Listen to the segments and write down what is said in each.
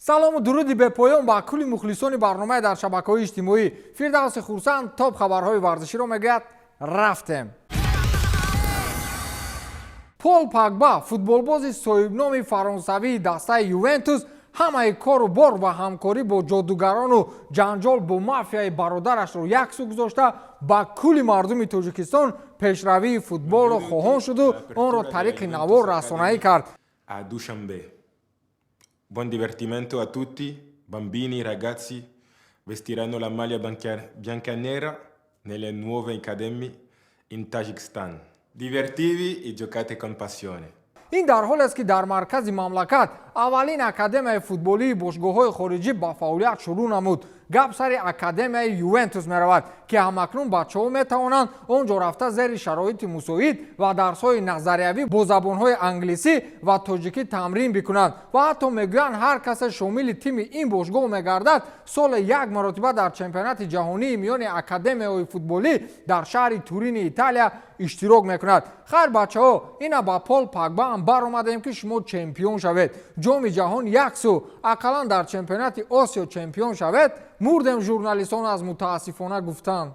Салому дуруди бепоён ба кулли мухлисони барномаи дар шабакаҳои иҷтимоӣ. Фирдавси Хурсанд топ хабарҳои варзиширо мегӯяд. Рафтем. Пол Пагба, футболбози соҳибноми фаронсавии дастаи Ювентус, ҳамаи кору бор ва ҳамкорӣ бо ҷодугарону ҷанҷол бо мафияи бародарашро як сӯ гузошта, ба кулли мардуми Тоҷикистон пешравии футболро хоҳон шуду онро тариқи навор расонаӣ кард. A Dushanbe. Buon divertimento a tutti, bambini, ragazzi, vestiranno la maglia bianca nera nelle nuove accademie in Tajikistan. Divertivi e giocate con passione. Ин дар ҳолест, ки дар маркази мамлакат аввалин академияи футболии бошгоҳҳои хориҷӣ ба фаъолият шурӯъ намуд. Гап сари академияи Ювентус меравад, ки ҳамакнун бачаҳо метавонанд он ҷо рафта, зери шароити мусоид ва дарсҳои назариявӣ бо забонҳои англисӣ ва тоҷикӣ тамрин бикунанд. Ва ҳатто мегӯянд, ҳар касе шомили тими ин бошгоҳ мегардад, соле як маротиба дар чемпионати ҷаҳонии миёни академияҳои футболӣ дар шаҳри Турини Италия иштирок мекунад. Хайр, бачаҳо, ина ба Пол Пагбаам баромадем, ки шумо чемпион шавед. Ҷоми ҷаҳон як сӯ, ақаллан дар чемпионати Осиё чемпион шавед. Мурдем, журналистон аз мутаассифона гуфтанд.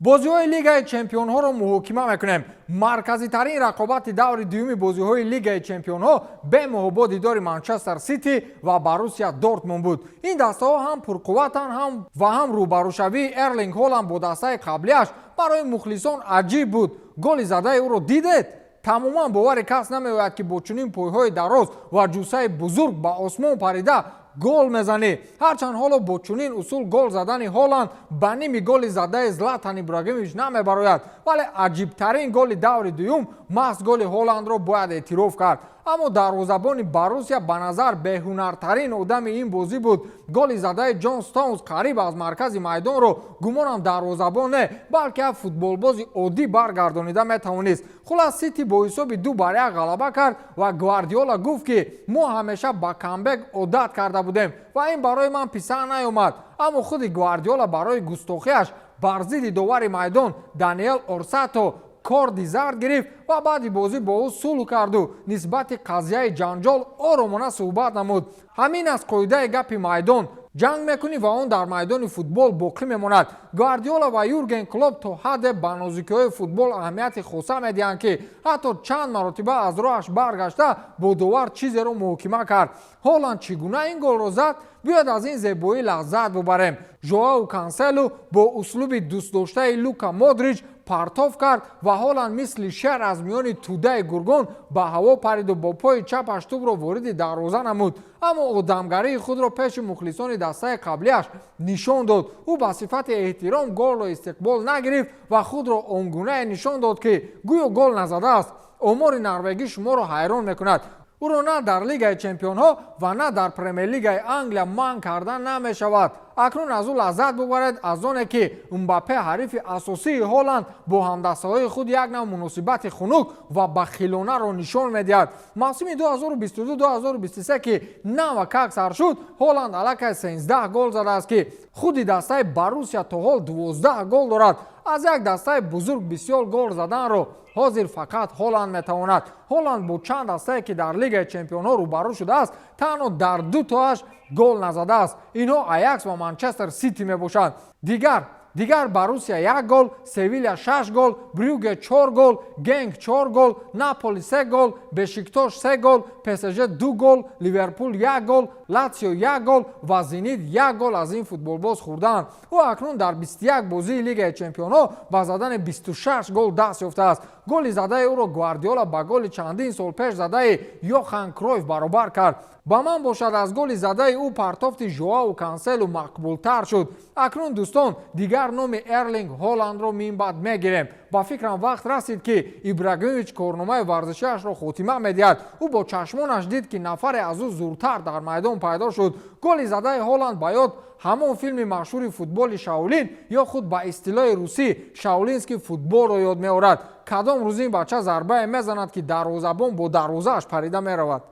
Бозиҳои Лигаи чемпионҳоро муҳокима мекунем. Марказитарин рақобати даври дуюми бозиҳои Лигаи чемпионҳо бемуҳобо дидори Манчестер Сити ва Боруссия Дортмунд буд. Ин дастаҳо ҳам пурқувватанд, ҳам ва ҳам рӯбарӯшавии Эрлинг Ҳоланд бо дастаи қаблиаш барои мухлисон аҷиб буд. Голи задаи ӯро дидед? Тамоман бовари кас намеояд, ки бо чунин пойҳои дароз ва ҷуссаи бузург ба осмон парида гол мезанӣ. Ҳарчанд ҳоло бо чунин усул гол задани Ҳоланд ба ними голи задаи Златан Ибрагимович намебарояд, вале аҷибтарин голи даври дуюм маҳз голи Ҳоландро бояд эътироф кард. Аммо дарвозабони Боруссия ба назар беҳунартарин одами ин бозӣ буд. Голи задаи Ҷон Стоунс қариб аз маркази майдонро гумонам дарвозабон не, балки як футболбози оддӣ баргардонида метавонист. Хулас, Сити бо ҳисоби 2-1 ғалаба кард ва Гвардиола гуфт, ки мо ҳамеша ба камбек одат карда будем ва ин барои ман писанд наёмад. Аммо худи Гвардиола барои густохиаш бар зидди довари майдон Даниэл Орсато корди зард гирифт ва баъди бозӣ бо ӯ сулҳ карду нисбати қазияи ҷанҷол оромона суҳбат намуд. Ҳамин аст қоидаи гапи майдон: ҷанг мекунӣ ва он дар майдони футбол боқӣ мемонад. Гвардиола ва Юрген Клоп то ҳадде ба нозукиҳои футбол аҳамияти хоса медиҳанд, ки ҳатто чанд маротиба аз роҳаш баргашта, бо довар чизеро муҳокима кард. Ҳоланд чӣ гуна ин голро зад? Биёед, аз ин зебоӣ лаззат бубарем. Жоау Канселу бо услуби дӯстдоштаи Лука Модрич партоф кард ва Ҳоланд мисли шер аз миёни тӯдаи гургон ба ҳаво париду бо пои чапаш тӯбро вориди дарвоза намуд. Аммо одамгарии худро пеши мухлисони дастаи қаблиаш нишон дод. Ӯ ба сифати эҳтиром голро истиқбол нагирифт ва худро он гунае нишон дод, ки гӯё гол назадааст. Омори норвегӣ шуморо ҳайрон мекунад. Ӯро на дар Лигаи чемпионҳо ва на дар Премер-лигаи Англия манъ кардан намешавад. Акнун аз ӯ лаззат бубаред. Аз оне ки Мбаппе, ҳарифи асосии Ҳоланд, бо ҳамдастаҳои худ як нав муносибати хунук ва бахилонаро нишон медиҳад. Мавсими 2022-2023, ки навакак сар шуд, Ҳоланд аллакай 13 гол задааст, ки худи дастаи Боруссия то ҳол 12 гол дорад. Аз як дастаи бузург бисёр гол заданро ҳозир фақат Ҳоланд метавонад. Ҳоланд бо чанд дастае, ки дар Лигаи чемпионҳо рӯбарӯ шудааст, танҳо дар ду тоаш гол назадааст. Инҳо Аякс ва Манчестер Сити мебошанд. Дигар Боруссия як гол, Севиля шаш гол, Брюге чор гол, Генк чор гол, Наполи се гол, Бешиктош се гол, ПСЖ ду гол, Ливерпул як гол, Латсио як гол ва Зенит як гол аз ин футболбоз хӯрдаанд. Ӯ акнун дар 21 бозии Лигаи чемпионҳо ба задани 26 гол даст ёфтааст. Голи задаи ӯро Гвардиола ба голи чандин сол пеш задаи Йохан Кройф баробар кард. Ба ман бошад, аз голи задаи ӯ партофти Жоау Канселу мақбултар шуд. Акнун, дӯстон, дигар номи Эрлинг Ҳоландро минбаъд мегирем. Ба фикрам, вақт расид, ки Ибрагимович корномаи варзишиашро хотима медиҳад. Ӯ бо чашмонаш дид, ки нафаре аз ӯ зуртар дар майдон пайдо шуд. Голи задаи Ҳоланд ба ёд ҳамон филми машҳури «Футболи Шаолин» ё худ ба истилоҳи русӣ «Шаолинский футбол»ро ёд меорад. Кадом рӯз ин бача зарбае мезанад, ки дарвозабон бо дарвозааш парида меравад.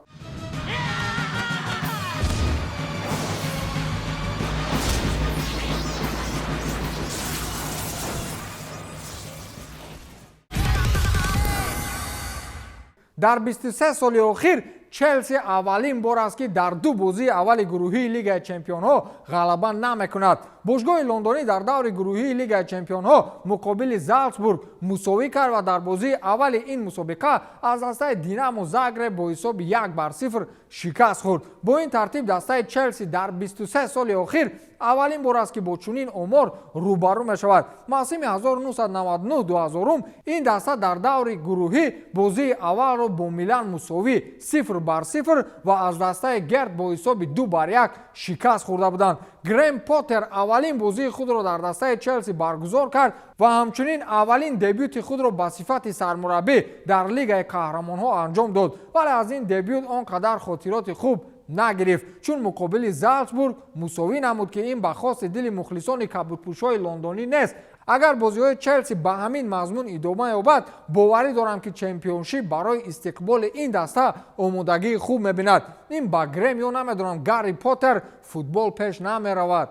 Дар 23 соли охир Челси аввалин бор аст, ки дар ду бозии аввали гурӯҳии Лигаи чемпионҳо ғалаба намекунад. Бошгоҳи лондонӣ дар даври гурӯҳии Лигаи чемпионҳо муқобили Залцбург мусовӣ кард ва дар бозии аввали ин мусобиқа аз дастаи Динамо Загреб бо ҳисоби 1-0 шикаст хӯрд. Бо ин тартиб, дастаи Челси дар 23 соли охир аввалин бор аст, ки бо чунин омор рӯбарӯ мешавад. Мавсими 1999-2000 ин даста дар даври гурӯҳӣ бозии аввалро бо Милан мусовӣ 0-0 ва аз дастаи Герт бо ҳисоби 2-1 шикаст хӯрда буданд. Грем Поттер аввалин бозии худро дар дастаи Челси баргузор кард ва ҳамчунин аввалин дебюти худро ба сифати сармураббӣ дар Лигаи қаҳрамонҳо анҷом дод, вале аз ин дебют он қадар хотироти хуб нагирифт, чун муқобили Залцбург мусовӣ намуд, ки ин ба хости дили мухлисони кабудпӯшҳои лондонӣ нест. Агар бозиҳои Челси ба ҳамин мазмун идома ёбад, боварӣ дорам, ки Championship барои истиқболи ин даста омодагии хуб мебинад. Ин ба Грем ё намедонам Гарри Поттер футбол пеш намеравад.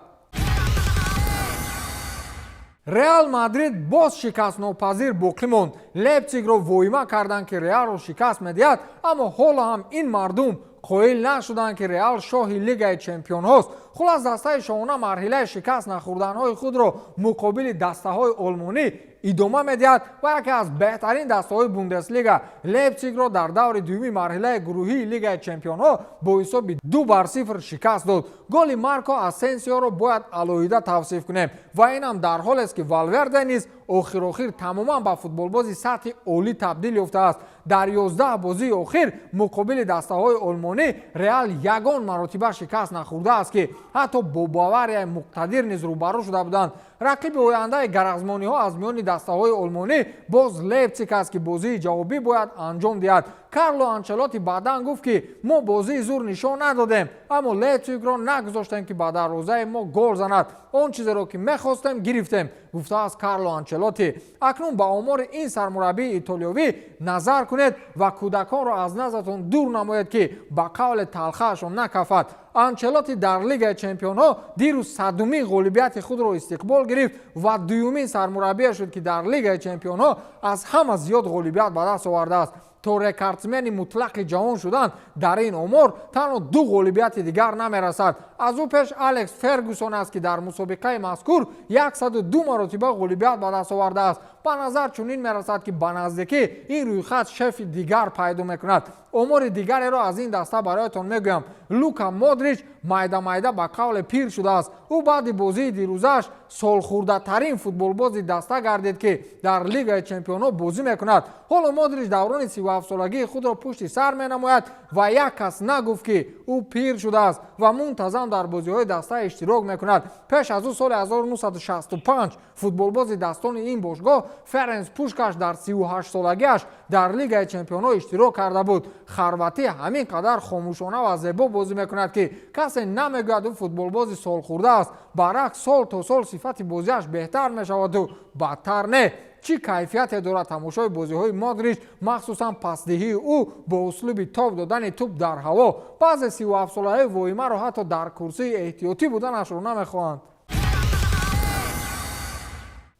Реал Мадрид боз шикастнопазир боқӣ монд. Лейпсигро воима карданд, ки Реалро шикаст медиҳад, аммо ҳоло ҳам ин мардум қоил нашуданд, ки Реал шоҳи Лигаи чемпионҳост. Хулас, дастаи шоҳона марҳилаи шикаст нахӯрданҳои худро муқобили дастаҳои олмонӣ идома медиҳад ва яке аз беҳтарин дастаҳои Бундеслига Лейпсигро дар даври дуюми марҳилаи гурӯҳии Лигаи чемпионҳо бо ҳисоби 2-0 шикаст дод. Голи Марко Асенсиоро бояд алоҳида тавсиф кунем ва инам дар ҳолест, ки Валверде низ охирохир тамоман ба футболбози сатҳи олӣ табдил ёфтааст. Дар 11 бозии охир муқобили дастаҳои олмонӣ Реал ягон маротиба шикаст нахӯрдааст, ки ҳатто бо Баварияи муқтадир низ рӯбарӯ шуда буданд. Рақиби ояндаи гаразмониҳо аз миёни дастаҳои олмонӣ боз Лейпсиг аст, ки бозии ҷавобӣ бояд анҷом диҳад. Карло Анчелоти баъдан гуфт, ки мо бозии зур нишон надодем, аммо Лейпсигро нагузоштем, ки ба дарвозаи мо гол занад. Он чизеро, ки мехостем, гирифтем, гуфтааст Карло Анчелоти. Акнун ба омори ин сармураббии итолиёвӣ назар кунед ва кӯдаконро аз назартон дур намоед, ки ба қавле талхаашон накафад. Анчелоти дар Лигаи чемпионҳо дирӯз 100-умин ғолибияти худро истиқбол гирифт ва дуюмин сармураббие шуд, ки дар Лигаи чемпионҳо аз ҳама зиёд ғолибият ба даст овардааст. То рекордсмени мутлақи ҷаҳон шудан дар ин омор танҳо ду ғолибияти дигар намерасад. Аз ӯ пеш Алекс Фергюсон аст, ки дар мусобиқаи мазкур 102 маротиба ғолибият ба даст овардааст. Ба назар чунин мерасад, ки ба наздикӣ ин рӯйхат шефи дигар пайдо мекунад. Омори дигареро аз ин даста бароятон мегӯям. Лука Модрич майда майда ба қавле пир шудааст. Ӯ баъди бозии дирӯзааш солхӯрдатарин футболбози даста гардид, ки дар Лигаи чемпионҳо бозӣ мекунад. Ҳоло Модрич даврони 37-солагии худро пушти сар менамояд ва як кас нагуфт, ки ӯ пир шудааст ва мунтазам дар бозиҳои даста иштирок мекунад. Пеш аз ӯ соли 1965 футболбози дастони ин бошгоҳ Ференс Пушкаш дар 38-солагиаш дар Лигаи чемпионҳо иштирок карда буд. Хорватӣ ҳамин қадар хомӯшона ва зебо бозӣ мекунад, ки касе намегӯяд, ӯ футболбози солхӯрда аст. Баръакс, сол то сол сифати бозиаш беҳтар мешаваду бадтар не. Чӣ кайфияте дорад тамошои бозиҳои Модрич, махсусан пасдиҳии ӯ бо услуби тоб додани тӯб дар ҳаво. Баъзе 37-солаҳои воимаро ҳатто дар курсии эҳтиётӣ буданашро намехоҳанд.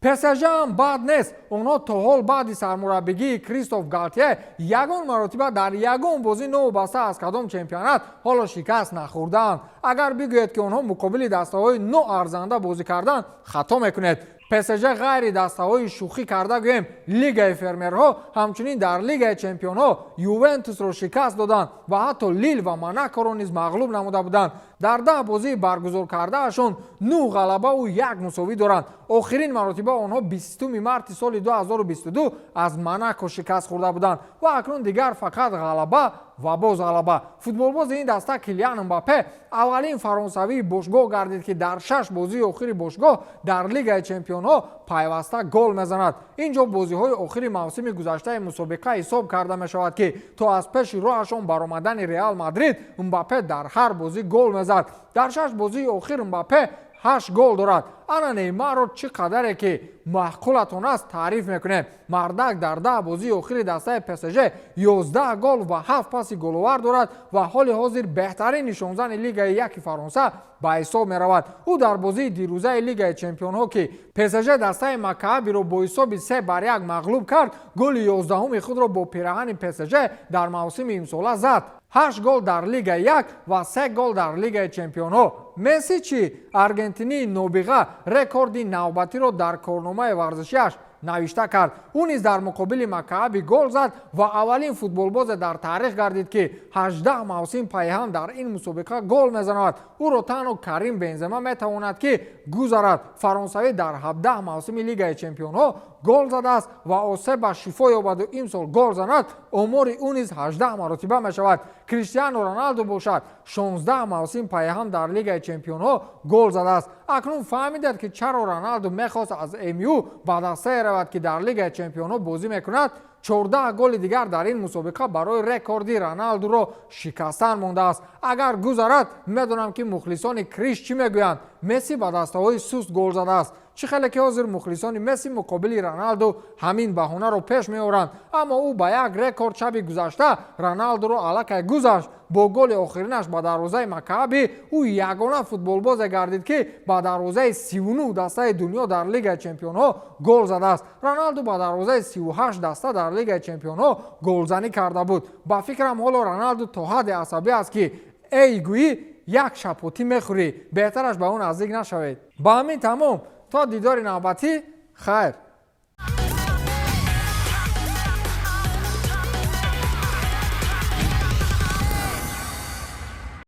ПСЖ ҳам бад нест. Онҳо то ҳол баъди сармураббигии Кристоф Галтье ягон маротиба дар ягон бозӣ, новобаста аз кадом чемпионат, ҳоло шикаст нахӯрдаанд. Агар бигӯед, ки онҳо муқобили дастаҳои ноарзанда бозӣ карданд, хато мекунед. ПСЖ ғайри дастаҳои, шӯхӣ карда гӯем, лигаи фермерҳо, ҳамчунин дар Лигаи чемпионҳо Ювентусро шикаст доданд ва ҳатто Лил ва Монакоро низ мағлуб намуда буданд. Дар 10 бозии баргузор кардаашон нӯҳ ғалабаву як мусовӣ доранд. Охирин маротиба онҳо 20 марти соли 2022 аз Монако шикаст хӯрда буданд ва акнун дигар фақат ғалаба ва боз ғалаба. Футболбози ин даста Килиан Мбаппе аввалин фаронсавии бошгоҳ гардид, ки дар шаш бозии охири бошгоҳ дар Лигаи чемпионҳо пайваста гол мезанад. Ин ҷо бозиҳои охири мавсими гузаштаи мусобиқа ҳисоб карда мешавад, ки то аз пеши роҳашон баромадани Реал Мадрид Мбаппе дар ҳар бозӣ гол мезад. Дар шаш бозии охир Мбаппе ҳашт гол дорад. Ана Неймарро чӣ қадаре ки маъқулатон аст, таъриф мекунем. Мардак дар 10 бозии охири дастаи ПСЖ 11 гол ва ҳафт паси головар дорад ва ҳоли ҳозир беҳтарин нишонзани Лигаи яки Фаронса ба ҳисоб меравад. Ӯ дар бозии дирӯзаи Лигаи чемпионҳо, ки ПСЖ дастаи Маккабиро бо ҳисоби 3-1 мағлуб кард, голи 11-уми худро бо пираҳани ПСЖ дар мавсими имсола зад. Ҳашт гол дар Лига як ва се гол дар Лигаи чемпионҳо. Месси чӣ? Аргентинии нобиға рекорди навбатиро дар корномаи варзишиаш навишта кард. Ӯ низ дар муқобили Маккааби гол зад ва аввалин футболбозе дар таърих гардид, ки 18 мавсим пайҳам дар ин мусобиқа гол мезанад. Ӯро танҳо Карим Бензема метавонад, ки гузарад. Фаронсавӣ дар 17 мавсими Лигаи чемпионҳо гол задааст ва осеба шифо ёбаду имсол гол занад, омори ӯ низ 18 маротиба мешавад. Криштиану Роналду бошад, 16 мавсим пайҳам дар Лигаи чемпионҳо гол задааст. Акнун фаҳмидад, ки чаро Роналду мехост аз МЮ ба дастае равад, ки дар Лигаи чемпионҳо бозӣ мекунад. 14 голи дигар дар ин мусобиқа барои рекорди Роналдуро шикастан мондааст. Агар гузарад, медонам, ки мухлисони Криш чӣ мегӯянд: Месси ба дастаҳои суст гол задааст. Чӣ хеле ки ҳозир мухлисони Месси муқобили Роналду ҳамин баҳонаро пеш меоранд, аммо ӯ ба як рекорд шаби гузашта Роналдуро аллакай гузашт. Бо голи охиринаш ба дарвозаи Маккааби ӯ ягона футболбозе гардид, ки ба дарвозаи 39 дастаи дунё дар Лигаи чемпионҳо гол задааст. Роналду ба дарвозаи 38 даста дар Лигаи чемпионҳо голзанӣ карда буд. Ба фикрам, ҳоло Роналду то ҳадде асабӣ аст, ки эй гӯӣ як шапотӣ мехӯрӣ. Беҳтараш ба ӯ наздик нашавед. Ба ҳамин тамом, то дидори навбатӣ, хайр.